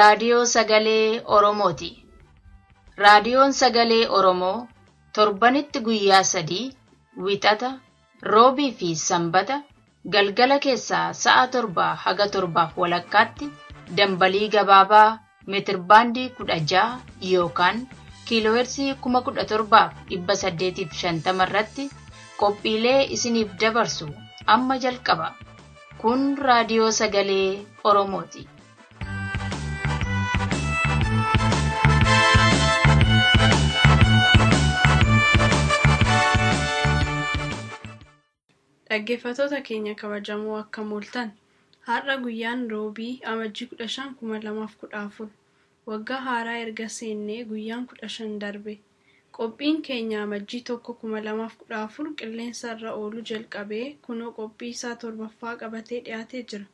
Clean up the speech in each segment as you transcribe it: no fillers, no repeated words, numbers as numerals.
Raadiyoo Sagalee Oromooti. Raadiyoon Sagalee Oromoo torbanitti guyyaa 3, Wixata, Roobii fi Sanbata galgala keessaa sa'a 7 haga 7:30tti dambalii gabaabaa meetirbaandii 16 yookaan kiiloohertzii 17,850 irratti qophiilee isiniif dabarsu amma jalqaba. Kun Raadiyoo Sagalee Oromooti. Dhaggeeffattoota keenya kabajamoo, akkam ooltan? Har'a guyyaan Roobii, Amajjii 15, 2014. Waggaa haaraa erga seennee guyyaan 15 darbe. Qophiin keenya Amajjii 1, 2014 qilleensa irra ooluu jalqabee kunoo qophii isaa torbaffaa qabatee dhiyaatee jira.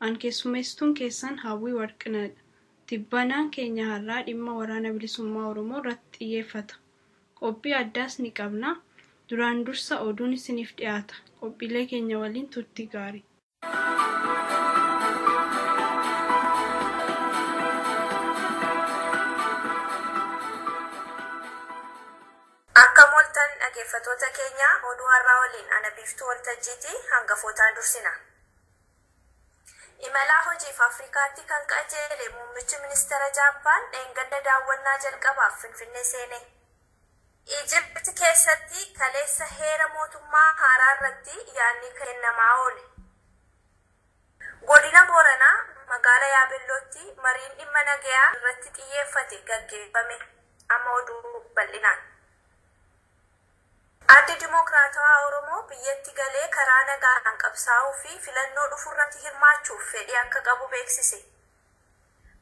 An keessummeessituun keessan Hawwii Warqinadha. Tibbanaan keenya har'aa dhimma Waraana Bilisummaa Oromoo irratti xiyyeeffata. Qophii addaas ni qabna. Duraan dursa oduun isiniif dhiyaata. Qophiilee keenya waliin turtii gaarii. Akkam ooltan, dhaggeeffattoota keenya? Oduu har'aa waliin ana Biiftuu Waltajjiiti. Hangafootaan dursina. Imalaa hojiif Afrikaatti kan qajeele muummichi ministeera Jaappaan dheengadda daawwannaa jalqabaaf Finfinnee seene. Ijipti keessatti kaleessa heera mootummaa haaraa irratti yaadni kennamaa oole. Godina Booranaa magaalaa Yaabellootti mariin dhimma nagayaa irratti xiyyeeffate gaggeeffame. Amma oduu bal'inaan. Addi Dimookiraatawaa Oromoo biyyatti galee karaa nagaan qabsaa'uu fi filannoo dhufurratti hirmaachuuf fedhii akka qabu beeksise.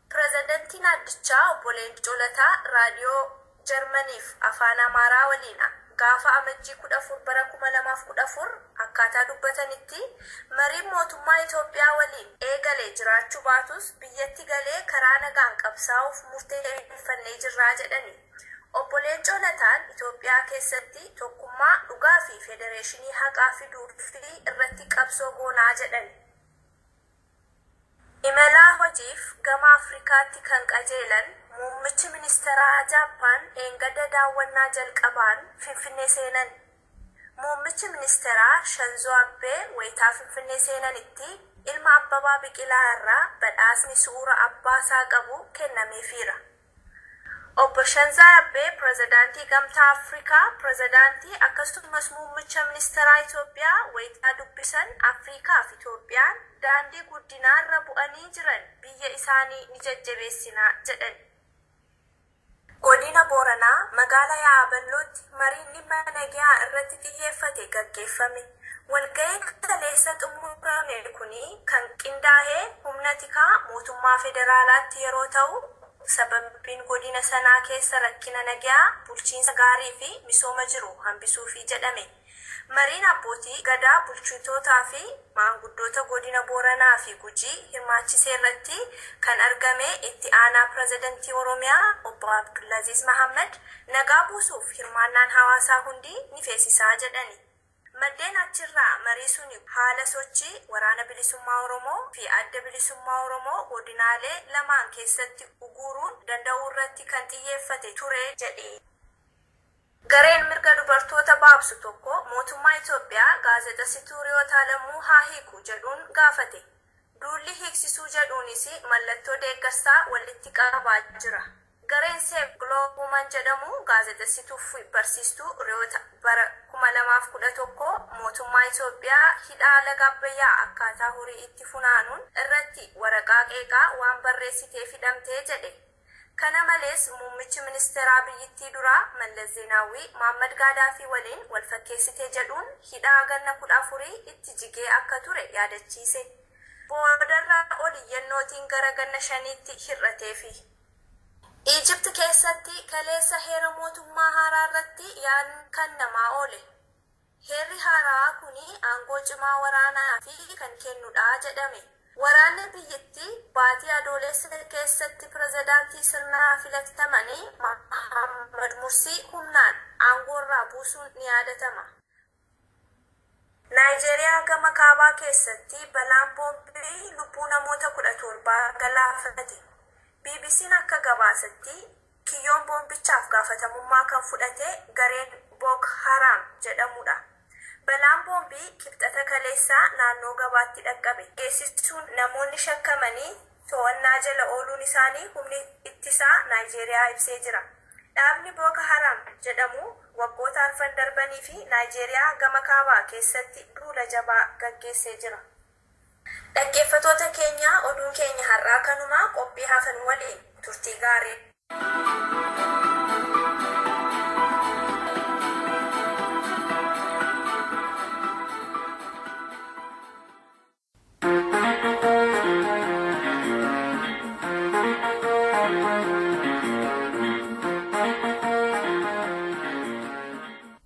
Pireezidantiin addichaa Obbo Leencoo Lataa raadiyoo Jarmaniif afaan Amaaraa waliin gaafa Amajjii 14 bara 2014 akkaataa dubbatanitti, mariin mootummaa Itoophiyaa waliin eegale jiraachuu baatus biyyatti galee karaa nagaan qabsaa'uuf murteeffannee jirraa jedhani. Obbo Leencoo Lataan Itoophiyaa keessatti tokkummaa dhugaa fi federeeshinii haqaa fiduu fi irratti qabsoo goonaa jedhani. Imalaa hojiif gama Afrikaatti kan qajeelan muummichi ministeeraa Jaappaan dheengadda daawwannaa jalqabaan Finfinnee seenan. Muummichi ministeeraa Shanzoo Abbee wayitaa Finfinnee seenanitti ilma Abbabaa Biqilaa irraa badhaasni suura abbaasaa qabu kennameefiira. Obbo Shanzaa Abbee pirezidaantii Gamtaa Afrikaa, pirezidaantii akkasumas muummicha ministeeraa Itoophiyaa wayitaa dubbisan, Afrikaa fi Itoophiyaan daandii guddinaa irra bu'anii jiran, biyya isaanii ni jajjabeessinaa jedhan. Godina Booranaa magaalaa Yaaballootti mariin dhimma nagayaa irratti xiyyeeffate gaggeeffame. Walga'iin kaleessa xumurame kuni kan qindaa'ee humna tikaa mootummaa federaalaatti yeroo ta'u, sababiin godina sanaa keessa rakkina nagayaa, bulchiinsa gaarii fi misooma jiru hambisuufi jedhame. Mariin abbootii gadaa, bulchitootaa fi maanguddoota godina Booranaa fi Gujii hirmaachisee irratti kan argame itti aanaa pirezidantii Oromiyaa Obbo Abdullaziz Mahammad, nagaa buusuuf hirmaannaan hawaasaa hundi ni feesisaa jedhani. Maddeen achirraa marii suni haala sochii Waraana Bilisummaa Oromoo fi Adda Bilisummaa Oromoo godinaalee lamaan keessatti uguuruun danda'uu irratti kan xiyyeeffate ture jedhe. Gareen mirga dubartoota baabsu tokko mootummaa Itoophiyaa gaazexessituu Riyoot Alamuu haa hiiku jedhuun gaafate. Duulli hiiksisuu jedhuunis mallattoo deeggarsaa walitti qabaa jira. Gareen Save Globe Woman jedhamu gaazexessituu fi barsiistuu Riyoot bara 2011 mootummaa Itoophiyaa hidhaa laga Abbayyaa akkaataa horii itti funaanuun irratti waraqaa qeeqaa waan barreessiteef hidhamtee jedhe. Kana malees muummichi ministeeraa biyyittii duraa Mallas Zeenaawwii Maammad Gaadaafii waliin wal fakkeessitee jedhuun hidhaa ganna 14 itti jigee akka ture yaadachiise. Boodarra ol iyyannootiin gara ganna 5tti hir'ateefi. Ijipti keessatti kaleessa heera mootummaa haaraa irratti yaadni kennamaa oole. Heerri haaraa kuni aangoo cimaa waraanaa fi kan kennudha jedhame. Waraanni biyyattii baatii Adoolessa keessatti pirezidaantii sirnaa filatamanii Mohammad Mursii humnaan aangoorraa buusuun ni yaadatama. Naayijeeriyaa gama kaabaa keessatti balaan boombii lubbuu namoota 17 galaafate. BBC'n akka gabaasetti kiyyoon boombichaaf gaafatamummaa kan fudhate gareen Boko Haram jedhamudha. Balaan boombii kibxata kaleessaa naannoo gabaatti dhaqqabe. Geessisuun namoonni shakkamanii to'annaa jala ooluun isaanii humni ittisaa Naayijeeriyaa ibsee jira. Dhaabni Boko Haram jedhamu waggoota arfan darbanii fi Naayijeeriyaa gama kaabaa keessatti duula jabaa gaggeessee jira. Dhaggeeffattoota keenya oduun keenya har'aa kanumaa qophii hafan waliin turtii gaarii.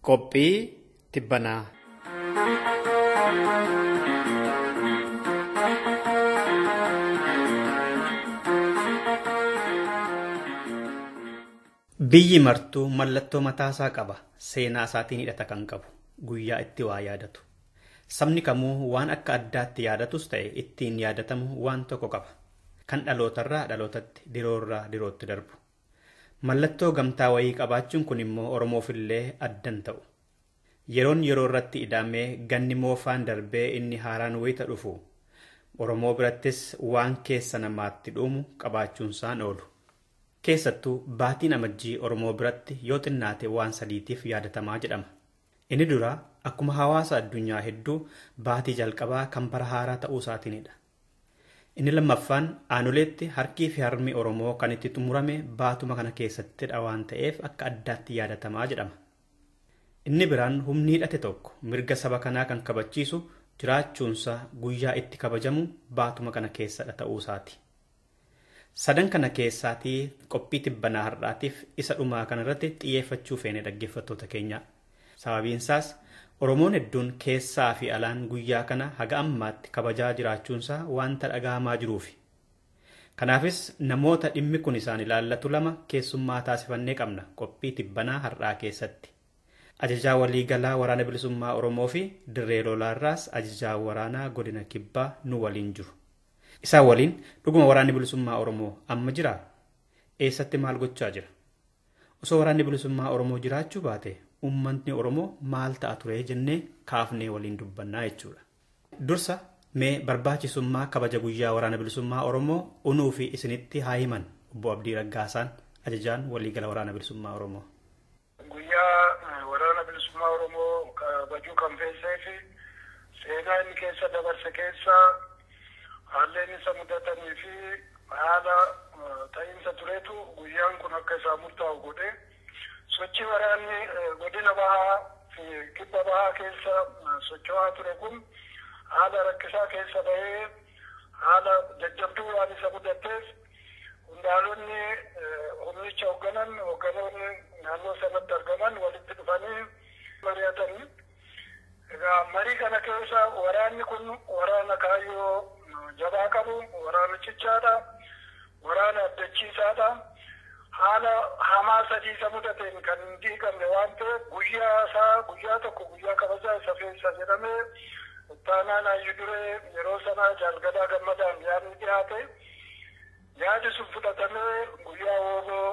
Qophii tibbanaa. Biyyi martuu mallattoo mataasaa qaba. Seenaa isaatiin hidhata kan qabu. Guyyaa itti waa yaadatu. Sabni kamuu waan akka addaatti yaadatus ta'e ittiin yaadatamu waan tokko qaba. Kan dhalootarraa dhalootatti, diroorraa dirootti darbu. Mallattoo gamtaa wayii qabaachuun kun immoo Oromoofillee addan ta'u. Yeroon yeroo irratti ida'amee ganni moofaan darbee inni haaraan wayita dhufu Oromoo birattis waan keessa namaatti dhuumu qabaachuunsaan oolu. Keessattuu baatiin amajjii Oromoo biratti yoo xinnaate waan sadiitiif yaadatamaa jedhama. Inni dura akkuma hawaasa addunyaa hedduu baatii jalqabaa kan bara haaraa ta'uu isaatiinidha. Inni lammaffaan aanoleetti harkii fi harmi Oromoo kan itti xumurame baatuma kana keessattidha waan ta'eef akka addaatti yaadatamaa jedhama. Inni biraan humni hidhate tokko mirga saba kanaa kan kabachiisu jiraachuunsaa guyyaa itti kabajamu baatuma kana keessadha ta'uu isaati. Sadan kana keessaatii qophii tibbanaa har'aatiif isa dhumaa kanarratti xiyyeeffachuu feene dhaggeeffattoota keenya. Sababiinsaas Oromoon hedduun keessaa fi alaan guyyaa kana haga ammaatti kabajaa jiraachuunsaa wanta dhaga'amaa jiruufi. Kanaafis namoota dhimmi kun isaan ilaallatu lama keessummaa taasifannee qabna qophii tibbanaa har'aa keessatti. Ajajaa waliigalaa Waraana Bilisummaa Oromoo fi Dirree Lolaarraas ajajaa waraanaa godina Kibbaa nu waliin jiru. Isaan waliin dhuguma Waraanni Bilisummaa Oromoo amma jiraa? Eessatti maal gochaa jira? Osoo Waraanni Bilisummaa Oromoo jiraachuu baate uummatni Oromoo maal ta'a ture jennee kaafnee waliin dubbannaa jechuudha. Dursa mee barbaachisummaa kabaja guyyaa Waraana Bilisummaa Oromoo unuu fi isinitti haa himan obbo Abdii Raggaasaan ajajaan waliigala Waraana Bilisummaa Oromoo. Guyyaa Waraana Bilisummaa Oromoo kabajuu kan feesee fi seenaa inni keessa dabarse keessa haalleen isa mudatanii fi haala ta'iinsa turetu guyyaan kun akka isaa murtaa'u godhe. Sochii waraanni godina bahaa fi kibba bahaa keessa socho'aa ture kun haala rakkisaa keessa bahee haala jajjabduu waan isa mudatteef hundaalonni humnicha hoogganan hoogganoonni naannoo sanatti argaman walitti dhufanii mari'atanii. Egaa marii kana keessa waraanni kun waraana kaayyoo jabaa qabu, waraana cichaadha, waraana abdachiisaadha. Haala hamaa sadii isa mudateen kan hin diigamne waan ta'eef guyyaa isaa guyyaa tokko guyyaa kabajaa isa feessa jedhamee ittaanaan hayyu duree yeroo sanaa Jaalgadaa Gammadaan yaadni dhiyaate. Yaadi sun fudhatamee guyyaa wooboo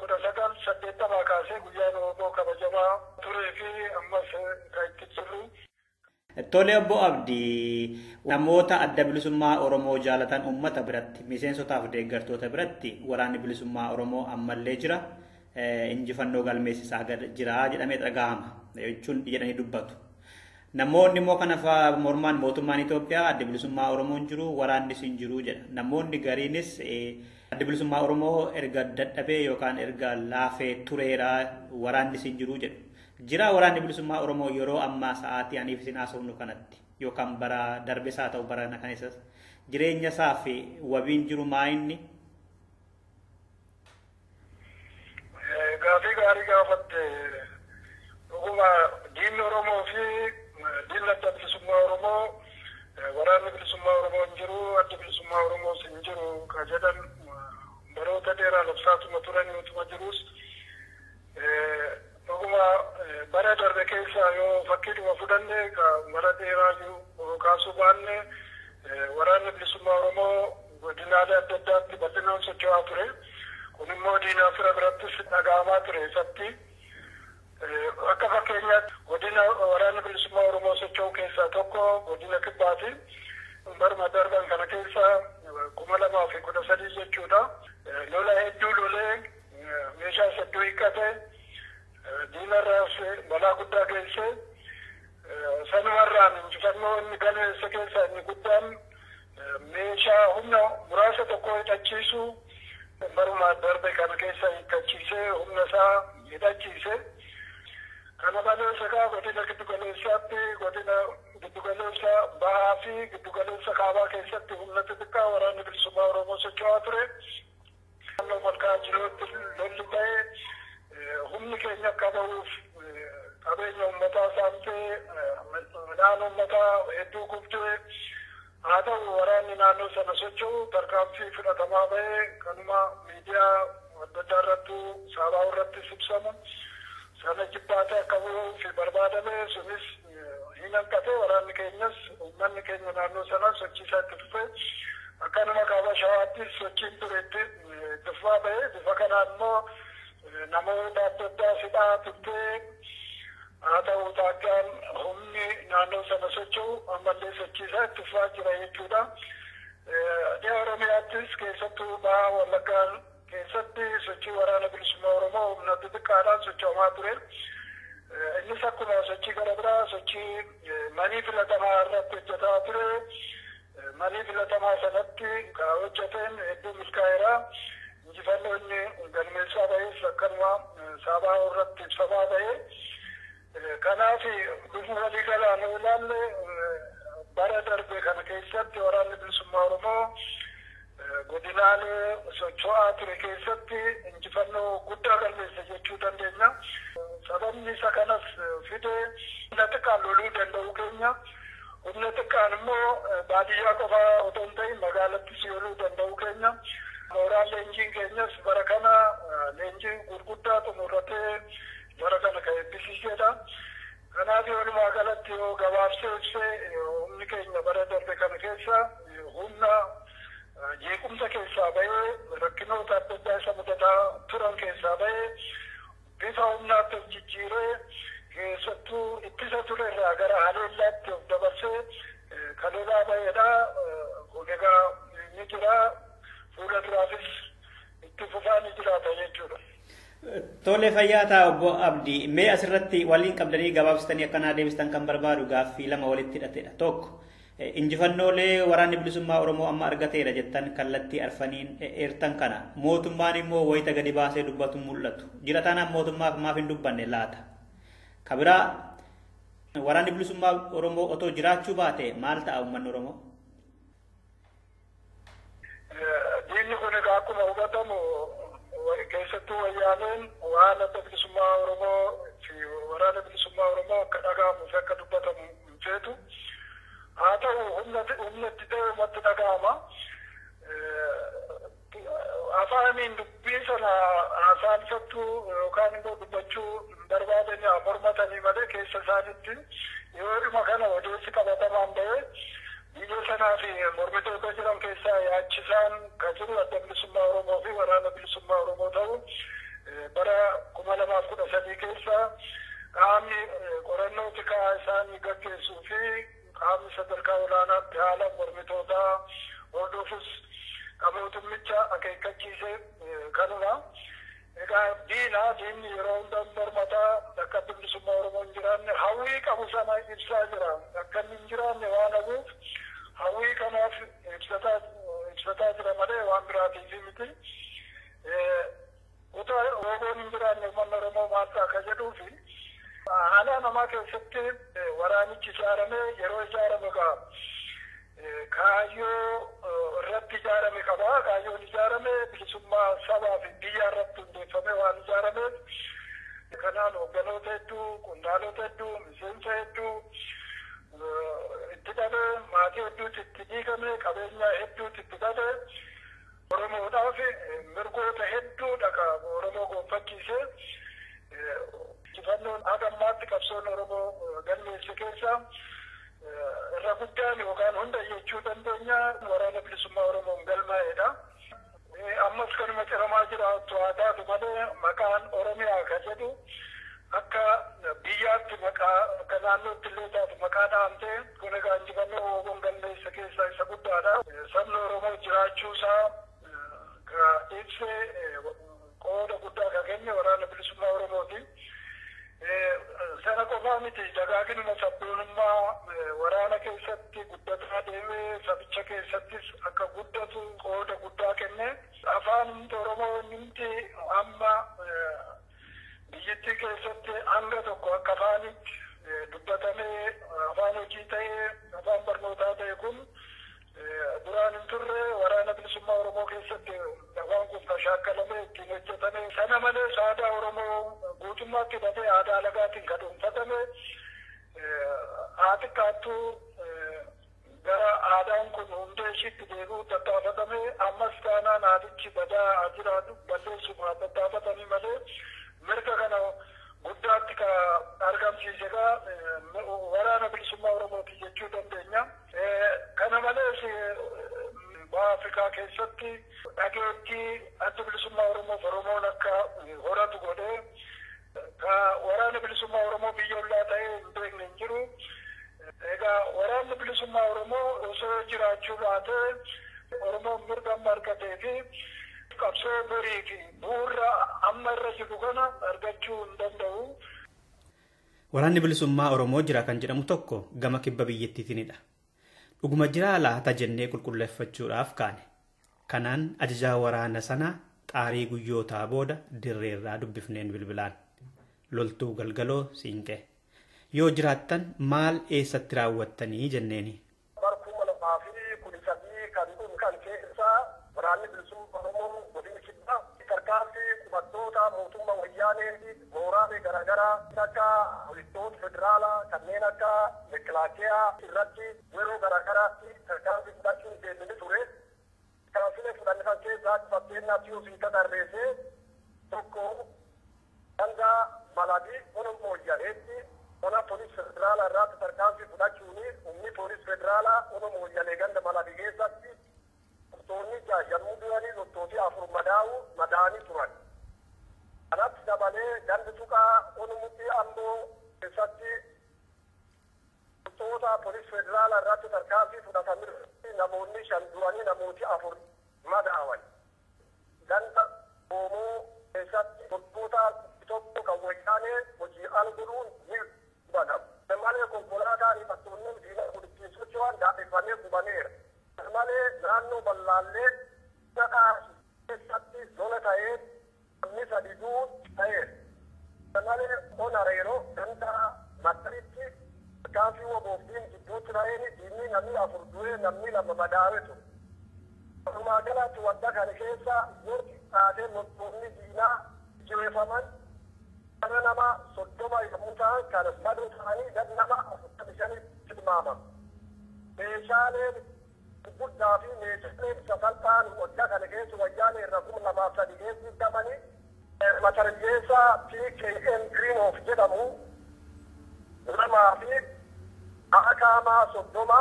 1980 kaasee guyyaan wooboo kabajamaa turee fi ammas kan itti jirru. Tole obbo Abdii, namoota adda bilisummaa Oromoo jaalatan uummata biratti, miseensotaa fi deeggartoota biratti waraanni bilisummaa Oromoo ammallee jira. Injifannoo galmeessisaa jira jedhamee dhagahama jechuun jedhanii dubbatu. Namoonni immoo kana fa'aa mormaan mootummaan Itoophiyaa adda bilisummaa Oromoo hin jiru, waraannis hin jiru jedha. Namoonni gariinis adda bilisummaa Oromoo erga dadhabee yookaan erga laafee tureera waraannis hin jiru jedhu. Jira waraanni bilisummaa Oromoo yeroo ammaa sa'aatii aniif isin haasofnu kanatti yookaan bara darbes haa ta'u bara kana keessas jireenya isaa fi wabiin jiru maa inni? Gaafii gaarii gaafatte. Dhuguma diinni Oromoo fi diinni adda bilisummaa Oromoo waraanni bilisummaa Oromoo hin jiru, adda bilisummaa Oromoos hin jiru kan jedhan baroota dheeraa labsaatuma turan utuma jirus dhuguma bara darbe keessa yoo fakkiidhuma fudhanne bara dheeraa kaasuu baanne waraanni bilisummaa Oromoo godinaalee adda addaatti bal'inaan socho'aa ture. Kun immoo diinaa fira birattis dhaga'amaa ture isatti. Akka fakkeenyaatti godina waraana bilisummaa Oromoo socho'u keessaa tokko godina Kibbaati. Barma darban kana keessa 2013 jechuudha. Lola hedduu lolee meeshaa hedduu hiikkate diinarraas balaa guddaa geesse. Sanumarraan injifannoo inni galmeesse keessaa inni guddaan meeshaa humna muraasa tokko hidhachiisu baruma darbe kana keessa hiikkachiisee humna isaa hidhachiise. Kana malees egaa godina giddugaleessaatti godina giddugaleessa bahaa fi giddugaleessa kaabaa keessatti humna xixiqqaa waraanni bilisummaa Oromoo socho'aa ture. Naannoo malkaa jiruutti lolli ta'ee humni keenya akka ba'uuf qabeenya uummataa saamtee midhaan uummataa hedduu gubdee haa ta'u waraanni naannoo sana socho'u tarkaanfii fudhatamaa ba'ee kanuma miidiyaa adda addaa irrattuu saabaa irrattis ibsamu. Sana jibbaatee akka bu'uuf barbaadame sunis hin hanqate waraanni keenyas uummanni keenya naannoo sanaa sochii isaa itti fufe akkanuma kaaba shawaattis sochiin ture itti fufaa ba'e bifa kanaan immoo namoota adda addaa sidhaa turtee haa ta'u taakkaan humni naannoo sana socho'u ammallee sochii isaa itti fufaa jira jechuudha. Dhiha Oromiyaattis keessattuu baha Wallaggaan keessatti sochii waraana bilisummaa Oromoo humna xixiqqaadhaan socho'amaa ture. Innis akkuma sochii gara biraa sochii manii filatamaa irratti hojjetaa ture. Manii filatamaa sanatti kan hojjeteen hedduu milkaa'eera. Injifannoo inni galmeessaa ba'es akkanuma saabaa irratti ibsamaa ba'e. Kanaaf bifa walii galaan yoo ilaalle bara darbe kana keessatti waraanni bilisummaa Oromoo godinaalee socho'aa ture keessatti injifannoo guddaa galmeesse jechuu dandeenya. Sababni isa kanas fide humna xiqqaan loluu danda'uu keenya. Humna xiqqaan immoo baadiyyaa qofaa otoo hin ta'in magaalattis loluu danda'uu keenya. Mooraan leenjiin keenyas bara kana leenjii gurguddaa xumurratee bara kana kan eebbisiisedha. Kanaaf walumaa galatti yoo gabaabsee ibsee humni keenya bara darbe kana keessa humna jeequmsa keessaa ba'ee rakkinoota adda addaa isa mudataa turan keessaa ba'ee bifa humnaatti of jijjiiree keessattuu ittisa ture irraa gara haleellaatti of dabarsee kan lolaa ba'eedha. Kun egaa ni jira fuula duraafis itti fufaa ni jiraata jechuudha. Tole fayyaa ta'a obbo Abdii. Mee asirratti waliin qabdanii gabaabsitanii akkanaa deebistan kan barbaadu gaaffii lama walitti hidhatedha. Tokko injifannoolee waraanni bilisummaa Oromoo amma argateera jettan kallattii arfaniin eertan kana mootummaan immoo wayita gadi baasee dubbatu mul'atu. Jira taanaan mootummaaf maaf hin dubbanne laata? Kabiraa waraanni bilisummaa Oromoo otoo jiraachuu baate maal ta'a uummanni Oromoo? Diinni kun egaa akkuma hubatamu keessattuu wayyaaneen waan adda bilisummaa Oromoo fi waraana bilisummaa Oromoo akka dhaga'amuu fi akka dubbatamu hin feetu. Haa ta'u humna itti ta'e ummatti dhaga'ama. Afaaniin dubbii sana haasa'anfattuu yookaan immoo dubbachuu hin barbaadanii haa mormatanii malee keessa isaaniitti yeroodhuma kana odeessi qabatamaan ba'ee biyya sanaa fi mormitoota jiran keessaa yaachisaan kan jiru adda bilisummaa Oromoo fi waraana bilisummaa Oromoo ta'u bara 2013 keessa qaamni qorannoo tikaa isaanii gaggeessuu fi qaamni sadarkaa olaanaatti haala mormitootaa hordofus kan mootummicha akeekkachiise kanuma. Egaa diinni yeroo hunda mormataa akka bilisummaa Oromoo hin jiraanne hawwii qabu sana ibsaa jira. Akka inni hin jiraanne waan haguuf hawwii kanaaf ibsataa jira malee waan biraatiif miti. Utuu Oromoon hin jiraanne uummanni Oromoo maal ta'a ka jedhuufi haala namaa keessatti waraanichi ijaaramee yeroo ijaarame egaa kaayyoo irratti ijaarame qaba. Kaayyoon ijaarame bilisummaa sabaa fi biyya irratti hundeeffame waan ijaarameef kanaan hoogganoota hedduu, qondaalota hedduu, miseensa hedduu itti dhabe, maatii hedduutti itti diigame, qabeenya hedduutti itti dhabe. Oromoodhaaf mirgoota hedduudha ka Oromoo gonfachiise. Injifannoon haga ammaatti qabsoon Oromoo galmeesse keessa Irra guddaan yookaan hunda jechuu dandeenya waraana bilisummaa Oromoon galmaa'edha. Ammas kanuma ciramaa jiraattu haa taatu malee maqaan Oromiyaa kan jedhu akka biyyaatti maqaa akka naannootti illee taatu maqaa dhahamtee kun egaa injifannoo WBOn galmeesse keessaa isa guddaadha. Sabni Oromoo jiraachuusaa ka ibsee qooda guddaa ka kenne waraana bilisummaa Oromooti. Sana qofaa miti dagaaginuma sabboonummaa waraana keessatti guddataa deemee sabicha keessattis akka guddatu qooda guddaa kenne. Afaan Oromoo nimti amma biyyattii keessatti hanga tokko akka afaanitti dubbatamee afaan hojii ta'ee afaan barnootaa ta'e kun duraan hin turre waraana bilisummaa Oromoo keessatti afaan kun kan shaakkalamee ittiin hojjetame. Sana malees aadaa Oromoo guutummaatti hidhatee aadaa alagaatiin kan dhuunfatame haa xiqqaattuu gara aadaan kun hundee ishiitti deebi'uu tattaafatame. Ammas taanaan aadichi badaa haa jiraatu balleessuuf haa tattaafatanii malee mirga kana guddaatti ka argamsiise egaa waraana bilisummaa Oromooti jechuu dandeenya. Kana malees baha Afrikaa keessatti dhageettii adda bilisummaa Oromoof Oromoon akka horatu godhee ka waraana bilisummaa Oromoo biyya ollaa ta'ee hin beekne hin jiru. Egaa waraanni bilisummaa Oromoo osoo jiraachuu baatee Oromoon mirga amma argatee fi qabsoo borii fi bu'uura amma irra jiru kana argachuu hin danda'u. Waraanni bilisummaa Oromoo jira kan jedhamu tokko gama kibba biyyattiitiinidha. Dhuguma jiraa laata jennee qulqulleeffachuudhaaf kaane. Kanaan ajajaa waraana sanaa xaarii guyyootaa booda dirreerraa dubbifneen bilbilaan. Loltuu Galgaloo Siinqee. Yoo jiraattan maal eessatti raawwattanii jenneeni. Bara 2013 kan dhume kan keessa waraanni bilisummaa Oromoo godina kibbaa tarkaanfii qubattoota mootummaa wayyaanee fi mooraalee garaagaraa akka poolisoota federaalaa kanneen akka mekelaakiyaa irratti yeroo garaagaraatti tarkaanfii fudhachuun deemee ture. Tarkaanfiilee fudhanne kan keessaa fakkeenyaaf yoo fi tarreessee tokko hanga Maladii Oromoo Yaareetti ona poolis federaalaa irratti tarkaanfii fudhachuun humni poolis federaalaa Oromoo Yaalee ganda Maladii keessatti loltoonni ja'a yommuu du'anii loltooti afur madaa'anii turan. Kanatti dabalee gandi tuqaa Oromooti Amboo keessatti loltoota poolis federaalaa irratti tarkaanfii fudhatanii namoonni 5 du'anii namooti 4 madaa'an. Ganda Oomoo keessatti loltoota tokko kan wayyaanee hojii al godhuun ni hubatama. Malee konkolaataa hidhattoonni diina ittiin socho'an daadheffamee gubameera. Malee naannoo bal'aallee dhaqaa keessatti lola ta'ee namni sadi du'uun ta'eera. Malee onareeroo danda'a mattaritti tarkaanfii WBOf gidduutti ta'een diinni namni 4 du'ee namni 2 madaa'ee ture. Walumaa galatti wadda kana keessa yoo xiqqaatee loltoonni diinaa jeefaman gara nama 30 yommuu ta'an kan madoo ta'anii gad nama 45 tilmaamamu. Meeshaaleen gurguddaa fi meeshaaleen sasalphaan waggaa kana keessa wayyaanee irra 2003 keessa hidhamanii matarjeessa PKM Greenhoff jedhamu 2 fi akaamaa 30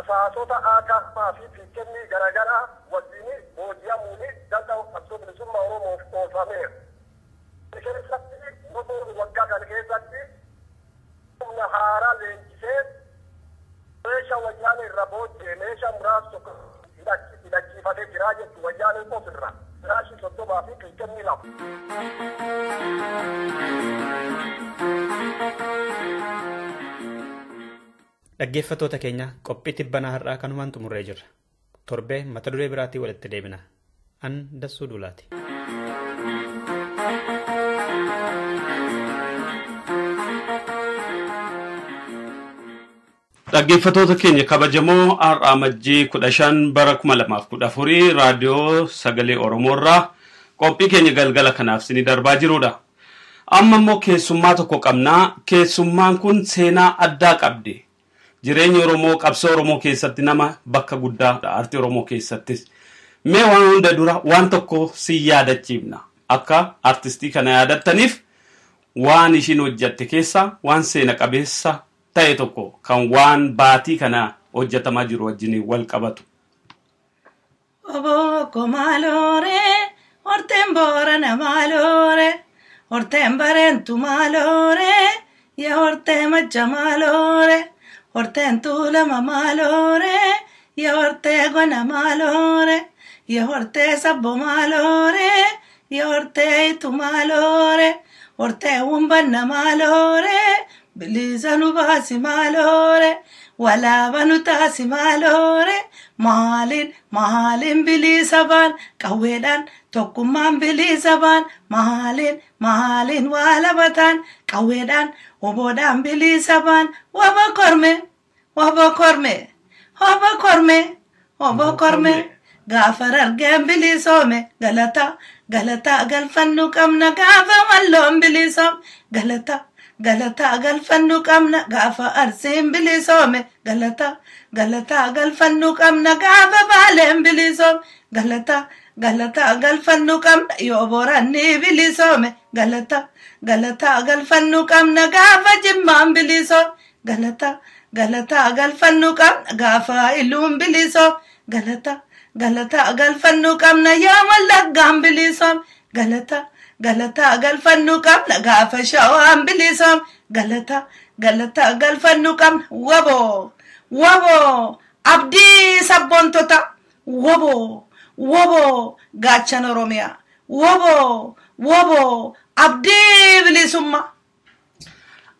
asaasota akaamaa fi PKM garaagaraa wajjin booji'amuun danda'a qabsoo bilisummaa Oromoof oolfameera. Keessatti motorri waggaa kana keessatti humna haaraa leenjisee meeshaa wayyaanee irra booji'e meeshaa muraasa tokko hidhachiifatee jira jechuun wayyaanee ofirra. Raashii 30 fi PKM 2. Dhaggeeffattoota keenya qophii tibbanaa har'aa kanumaan xumurree jirra. Torbee mata duree biraatiin walitti deebina. An Dassuu Duulaati. Dhaggeeffattoota keenya kabajamoo har'a Amajjii 15 bara 2014 raadiyoo sagalee Oromoorraa qophii keenya galgala kanaaf isinii darbaa jirudha. Amma immoo keessummaa tokko qabnaa. Keessummaan kun seenaa addaa qabdi. Jireenya Oromoo qabsoo Oromoo keessatti nama bakka guddaa aartii Oromoo keessattis. Mee waan hunda dura waan tokko si yaadachiifna. Akka artistii kana yaadattaniif waan ishiin hojjatte keessa waan seena qabeessa ta'e tokko kan waan baatii kana hojjetamaa jiru wajjin wal qabatu. Obbo maalore horteen boorana maalore horteen bareentu maalore yaa hortee majja maalore horteen tuulama maalore yaa hortee gona maalore yaa hortee sabbo maalore yaa hortee itu maalore hortee humbanna maalore bilisa nu baasi maalore walaaba nu taasi maalore maaliin maaliin bilisa baan qawweedhaan tokkummaan bilisa baan maaliin maaliin waalabataan qawweedhaan oboodhaan bilisa baan waba korme waba korme waba korme waba korme gaafa argeen bilisoome galata galata galfannu qabna gaafa walloon bilisoome galata galata galfannu qabna gaafa arsiin bilisoome galata galata galfannu qabna gaafa baaleen bilisoome galata galata galfannu qabna yoo boranni bilisoome galata galata galfannu qabna gaafa jimmaan bilisoome galata galata galfannu qabna gaafa iluun bilisoome galata galata galfannu qabna yoo wallaggaan bilisoome galata galata galfannu qabna gaafa shawaan bilisoome galata galata galfannu qabna wabo wabo abdii sabboontota wabo wabo gaachana oromiyaa wabo wabo abdii bilisummaa.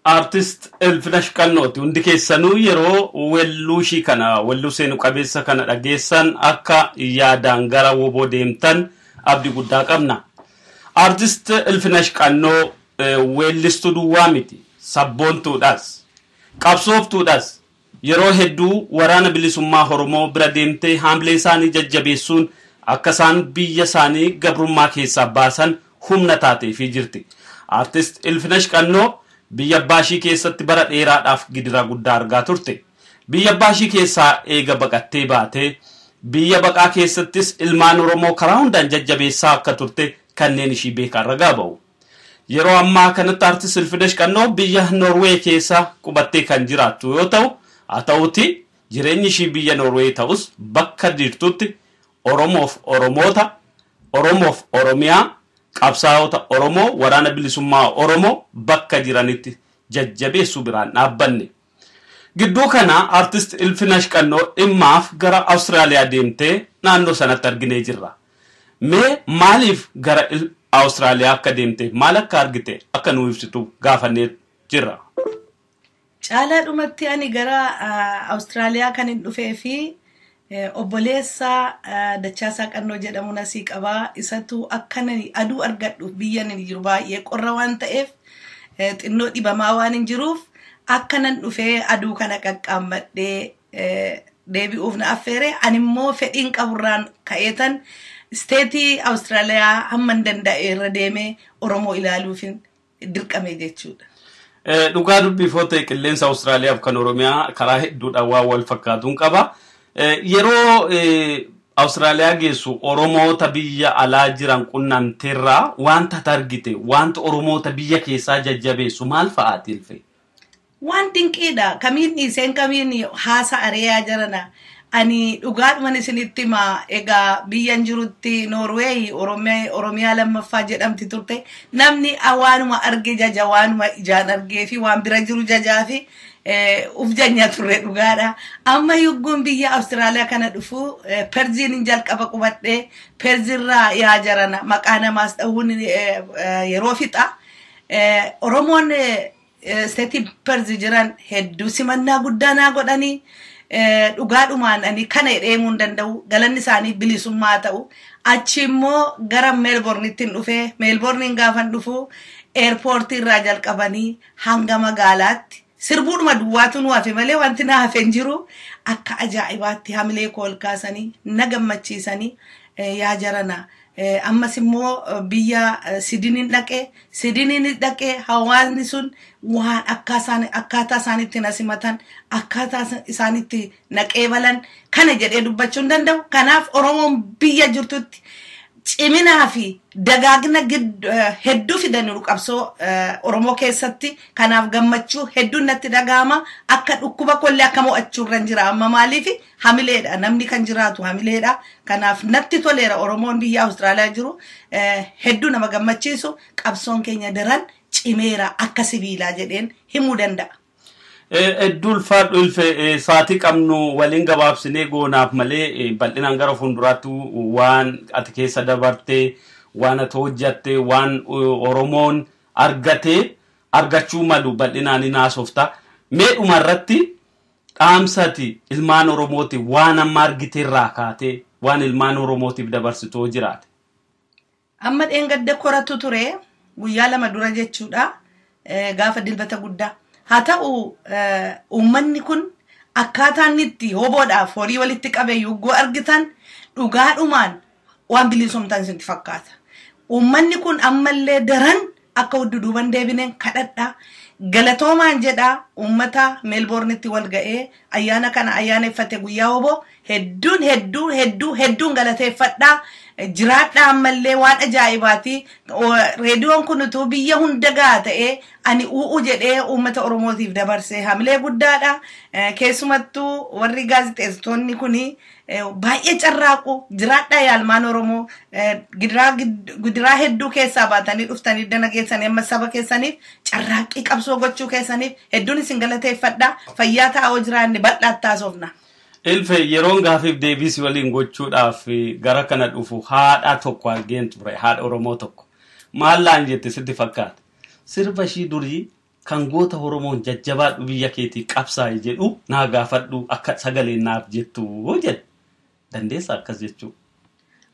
Artist Ilfinash Qannooti hundi keessanuu yeroo welluu ishii kana welluu seenu qabeessa kana dhageessan akka yaadaan gara woboo deemtan abdii guddaa qabna. Artist Ilfinash Qannoo weellistuu duwwaa miti sabboontuudhaas qabsooftuudhaas yeroo hedduu waraana bilisummaa Oromoo bira deemtee haamlee isaanii jajjabeessuun akka isaan biyya isaanii gabrummaa keessaa baasan humna taateefii jirti. Artist Ilfinash Qannoo biyya abbaa ishii keessatti bara dheeraadhaaf gidira guddaa argaa turte. Biyya abbaa ishii keessaa eega baqattee baatee biyya baqaa keessattis ilmaan Oromoo karaa hundaan jajjabeessaa akka turte kanneen ishii beekan ragaa ba'u. Yeroo ammaa kanatti Artist Ilfinash Qannoo biyya Noorwee keessa qubattee kan jiraattu yoo ta'u, haa ta'uti jireenyi ishii biyya Noorwee ta'us bakka jirtutti Oromoof Oromoota, Oromoof Oromiyaa, qabsaa'ota Oromoo, waraana bilisummaa Oromoo bakka jiranitti jajjabeessuu biraan dhaabbanne. Gidduu kana Artist Ilfinash Qannoo dhimmaaf gara Awustiraaliyaa deemtee naannoo sanatti arginee jirra. Mee maaliif gara Awustiraaliyaa akka deemte maal akka argite akka nu ibsitu gaafannee jirra. Caalaa dhumatti ani gara Awustiraaliyaa kan hin dhufee fi obboleessa Dachaasaa Qannoo jedhamu nasii qabaa. Isatu akka aduu argadhuuf biyya inni jiru baay'ee qorra waan ta'eef xinnoo dhibamaa waan hin jiruuf akka nan dhufee aduu kana qaqqaammadhee deebi'uuf na affeere. Ani immoo fedhiin qaburraan ka'eetan isteetii Awustiraaliyaa hamma hin danda'e irra deemee Oromoo ilaaluuf dirqame jechuudha. Dhugaa dubbiifoo ta'e qilleensa Awustiraaliyaaf kan Oromiyaa karaa hedduudhaan waan wal fakkaatuun qaba. Yeroo Awustiraaliyaa geessu Oromoota biyya alaa jiran qunnamteerraa wanta argite wanta Oromoota biyya keessaa jajjabeessu maal fa'aati ilfe? Waan dinqiidha. Kamiin dhiiseen kamiin haasa areeyaa jirana. Ani dhugaadhuman isinitti himaa egaa biyyan jirutti Noorweey Oromiyaa lammaffaa jedhamti turte. Namni waanuma arge jaja waanuma ijaan argee fi waan bira jiru jajaa fi uf janya turre dhugaadha. Amma yugguun biyya Awustiraaliyaa kana dhufu Perziin hin jalqaba qubadhee Perzirraa yaa jarana maqaa namaas dha'uun yeroo fixa. Oromoon isteetii Perzi jiran hedduu simannaa guddaa naa godhanii dhugaadhumaan ani kana deemuu hin danda'u galanni isaanii bilisummaa ta'u. Achi immoo gara Meelbornitti hin dhufee Meelborniin gaafan dhufu eerpoortii irraa jalqabanii hanga magaalaatti sirbuudhuma duwwaatu nu hafe malee wanti na hafe hin jiru. Akka ajaa'ibaatti hamilee koo ol kaasanii na gammachiisanii yaa jarana. Ammas immoo biyya Sidiniin dhaqee hawaasni sun waan akkaataa isaanitti na simatan akkaataa isaanitti na qeebalan kana jedhee dubbachuu hin danda'u. Kanaaf Oromoon biyya jirtutti Ciminaa fi dagaagina hedduu fidaniiru qabsoo Oromoo keessatti. Kanaaf gammachuu hedduun natti dhagahama. Akka dhukkuba kollee akka mo'achuu irra jira amma. Maaliif? Hamileedha, namni kan jiraatu hamileedha. Kanaaf natti toleera. Oromoon biyya Awustiraaliyaa jiru hedduu nama gammachiisu. Qabsoon keenya daran cimeera akka sibiilaa jedheen himuu danda'a. Hedduu ulfaadhu Ilfe. Sa'aatii qabnu waliin gabaabsinee goonaaf malee bal'inaan gara fuulduraatti waan ati keessa dabartee, waan ati hojjatte, waan Oromoon argatee argachuu malu bal'inaan ni haasofta. Mee dhumarratti dhaamsati ilmaan Oromooti waan amma argiteerraa kaatee waan ilmaan Oromootiif dabarsitoo jiraate. Amma dheengadda koratu ture, guyyaa 2 dura jechuudha, gaafa Dilbata guddaa. Haa ta'u, uummanni kun akkaataan itti hoboodhaaf horii walitti qabe yuggoo argitan dhugaadhumaan waan bilisoomtan isinitti fakkaata. Uummanni kun ammallee daran akka dudduuban deebineen kadhadha. Galatoomaan jedha uummata Meelboornitti wal ga'ee ayyaana kana ayyaaneffate, guyyaa hoboo, hedduun hedduu hedduu hedduun galateeffadha. Jiraadha ammallee, waan ajaa'ibaati. Reediyoon kun utuu biyya hunda gahaa ta'ee ani u'u jedhee uummata Oromootiif dabarsee hamilee guddaadha. Keessumattuu warri gaazexeessitoonni kuni baay'ee carraaqu. Jiraadha yaalmaan Oromoo, gidiraa hedduu keessaa baatanii dhuftanii dana keessanii amma saba keessaniif carraaqqii qabsoo gochuu keessaniif hedduun isin galateeffadha. Fayyaa ta'aa, jiraanne bal'aatti taasofna. Ilfe, yeroon gaafiif deebii si waliin gochuudhaaf gara kana dhufu haadha tokko argeen ture, haadha Oromoo tokko. Maal laan jette sitti fakkaata? Sirba ishii durii kan goota Oromoon jajjabaadhu biyya keetii qabsaa'i jedhu naa gaafadhu, akka sagaleen naaf jettu jedhe. Dandeessa akkas jechuu?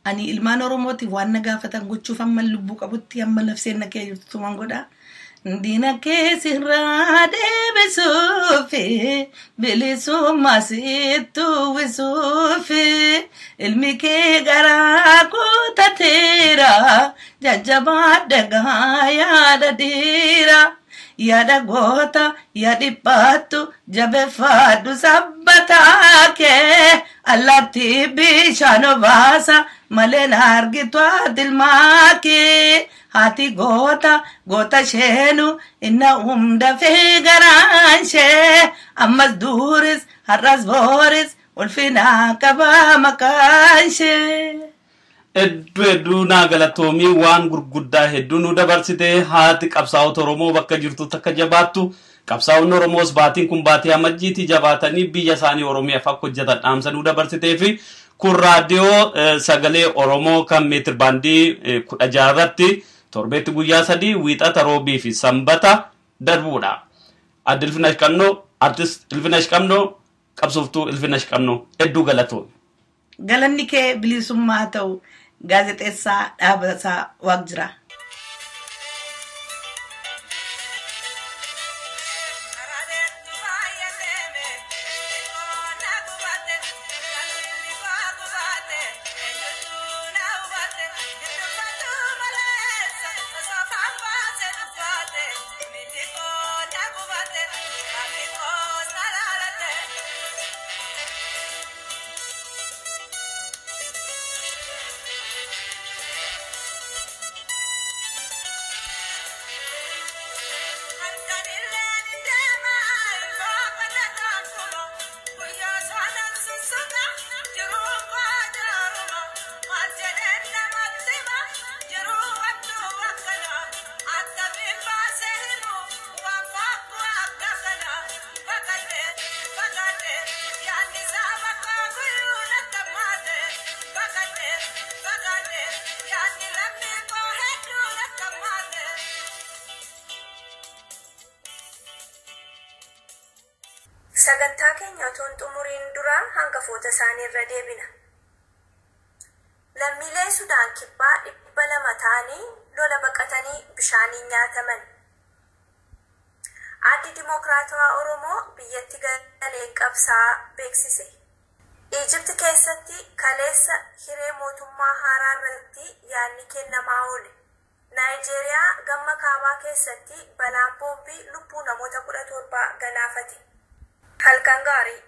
Ani ilmaan Oromootiif waan na gaafatan gochuuf amma lubbuu qabutti, amma nafseen na kee jirtu tuman godha. Diina kee sirraa deebisuufi, bilisummaa sitti uwwisuufi, ilmi kee garaa kutateera, jajjabaa dagaa yaada dhiira. Yaada goota yaa dhiphattu, jabeeffadhu sabbataa kee, allaattii bishaan obaasa malee argitu ati kee. Haati goota, goota isheenu inna hunda fi garaan ishee, ammas duris har'as booris ulfina qaba maqaan ishee. Hedduu hedduu naa galatoomii. Waan gurguddaa hedduu nu dabarsite. Haati qabsaa'ota Oromoo bakka jirtu takka jabaattu, qabsaa'onni Oromoos baatiin kun baatii Amajjiitii jabaatanii biyya isaanii Oromiyaaf akka hojjetan dhaamsa nu dabarsitee fi kun raadiyoo Sagalee Oromoo kan meetir baandii 16 irratti torbeetti guyyaa 3, Wiixata, Roobii fi Sanbata darbuudha. Adde Ilfinash Qannoo, Artist Ilfinash Qannoo, qabsooftuu Ilfinash Qannoo, hedduu galatoomi. Galanni kee bilisummaa haa ta'u, gaazexeessaa Dhaabasaa Waaqjiraa. Sagantaa keenya otoo hin xumuriin dura hangafoota isaanii irra deebina. Lammiileen Sudaan Kibbaa 200 ta'anii lola baqatanii bishaaniin nyaataman. Addi Dimookiraatawaa Oromoo biyyatti galee qabsaa beeksise. Ijipti keessatti kaleessa hiree mootummaa haaraa irratti yaadni kennamaa oole. Naayijeeriyaa gama kaabaa keessatti balaan boombii lubbuu namoota 17 galaafate. Halkan gaarii.